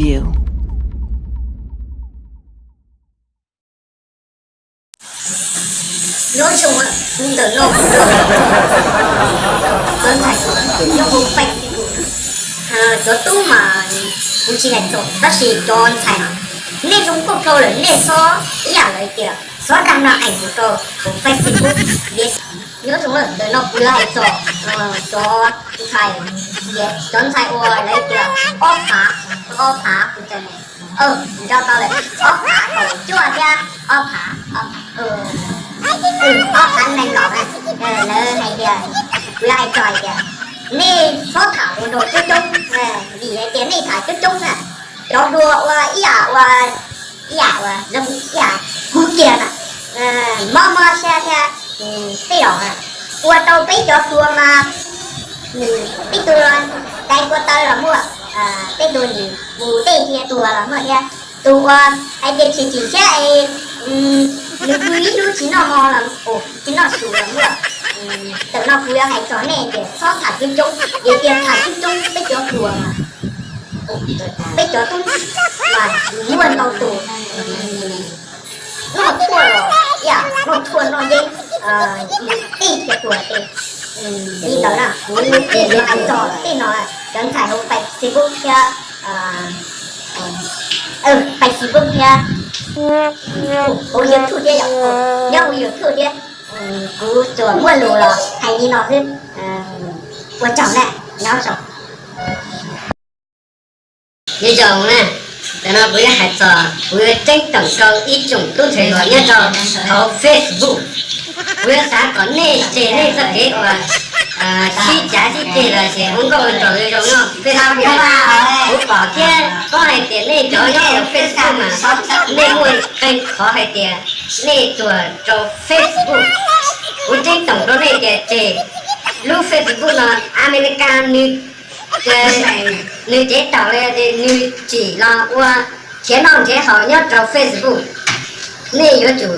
Nyob zoo, ntawm no kuv los, cov ntxhais nyob hauv Facebook, cov tub mas kuv tsis hais txog, tab sis cov ntxhais, nej zoo nkauj dhau lawm nej txhob ib yam lawv tias txhob dag no ees mus rau hauv Facebook. Nyob zoo, ntawm no kuv yuav hais txog cov ntxhais, cov ntxhais uas lawv tias ob phav, ob phav kuv tau, nco tau lawm, ob phav kaum cuaj thiab ob phav, ob phav nees nkaum na, lawv hais tias, kuv yuav hais txog hais tias nej txhob tham ua nrog coob coob, vim hais tias nej tham coob coob na, cov hluas ua ib yam ua, ib yam ua zoo ib yam kuv kiag na, mob mob siab thiab, tej zaum ua rau peb cov hluas mas, peb tus dai kua taw los muaj, peb tus nim mus dej cia tuag los muaj thiab, tus uas hais tias chim chim siab es nws pw ib lub tsis noj hmo los, tsis noj su los muaj. Ntawm no kuv yuav hais txog nej tias txhob tham coob coob, vim tias tham coob coob peb cov hluas mas, peb cov tub mas muaj ntau tus noj thuaj los ib yam noj thuaj noj yeeb, mus dej cia tuag ces, li ntawd na kuv yuav hais txog tej no, cov ntxhais hauv Facebook thiab, Facebook thiab, hauv YouTube thiab yom, nyob hauv YouTube thiab, kuv tsuas muaj lus los hais li no xwb, ua tsaug na, nyob zoo. Nyob zoo na, ntawm no kuv yuav hais txog, kuv yuav ceeb toom rau ib tsoom tub ntxhais hluas nyob rau hauv Facebook. Kuv yuav xav kom nej tseg nej txoj kev uas sib cav sib ceg los sis ua nkauj ua nraug zoo nyob Facebook. Kuv pom thiab paub hais tias nej cov nyob hauv Facebook mas nej muaj qee qhov hais tias nej tuag rau Facebook. Kuv ceeb toom rau nej tias tseg lub Facebook no, Amelikas nws, nws cev taus li, nws tsim los ua nrhiav noj nrhiav haus nyob rau Facebook. Nej yuav tsum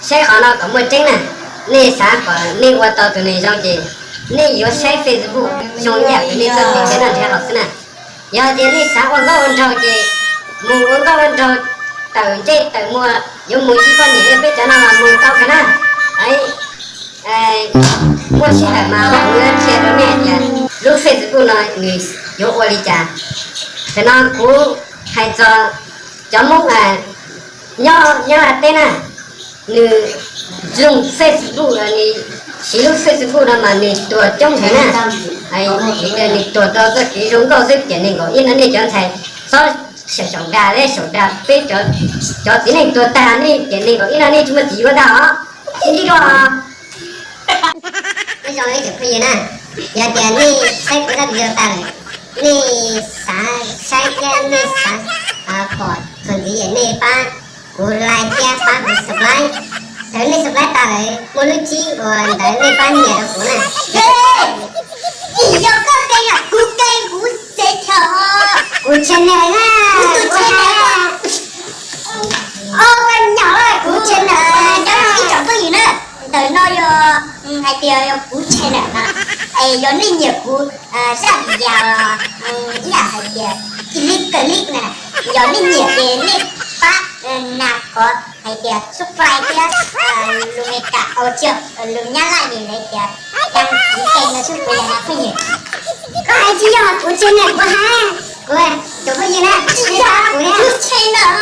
saib qhov no kom muaj tseeb na. Nej xav kom nej ua tau tus neeg zoo ces nej yuav saib Facebook zoo ib yam li nej txoj kev nrhiav noj nrhiav haus xwb na. Yog tias nej xav ua nkauj ua nraug ces mus ua nkauj ua nraug, tawm ntsej tawm muag, yuav mus ntsib poj niam li peb cov no los mus tau kawg na. Muaj sij hawm mas kuv yuav qhia rau nej tias lub Facebook no nws yuav ua li cas. Thaum no kuv hais txog cov Hmoob nyob nyob teb na, nws zoo Facebook, nws siv lub Facebook no mas nws tuag coob heev na. Vim tias nws tuag rau txoj kev zoo nkauj xwb. Tiam neeg nkaum ib no nej cov ntxhais txhob saum dag, saum dag peb cov txiv neej tuag tag nej tiam neeg nkaum ib no nej tsis muaj txiv yuav ntag os. Sib ntsib dua. Nyob zoo ib tsoom phooj ywg na, yog tias nej saib kuv zaj video tas lawm, nej xav saib thiab nej xav pom txuas ntxiv es nej pab kuv like thiab pab kuv subscribe. Thaum nej subscribe tas lawm muaj lub tswb uas ntawd nej pab nias rau kuv na. Yog koj kee yog kuv kee, kuv tsev chaw, kuv channel na, kuv channel, o, koj nyom, kuv channel, cov ib tsoom phooj ywg na, ntawm no yog hais tias yog kuv channel na, es yog nej nyiam kuv zaj video los ib yam hais tias clip clip na, yog nej nyiam ces nej pab nas qhov hais tias subscribe thiab lus Meskas, lus Nyab Laj ces hais tias đăng ký kênh no xwb kuv yog na phooj ywg. Koj hais tsis yog kuv channel, kuv hais, kuv, tsoom phooj ywg na, tsis yog kuv channel.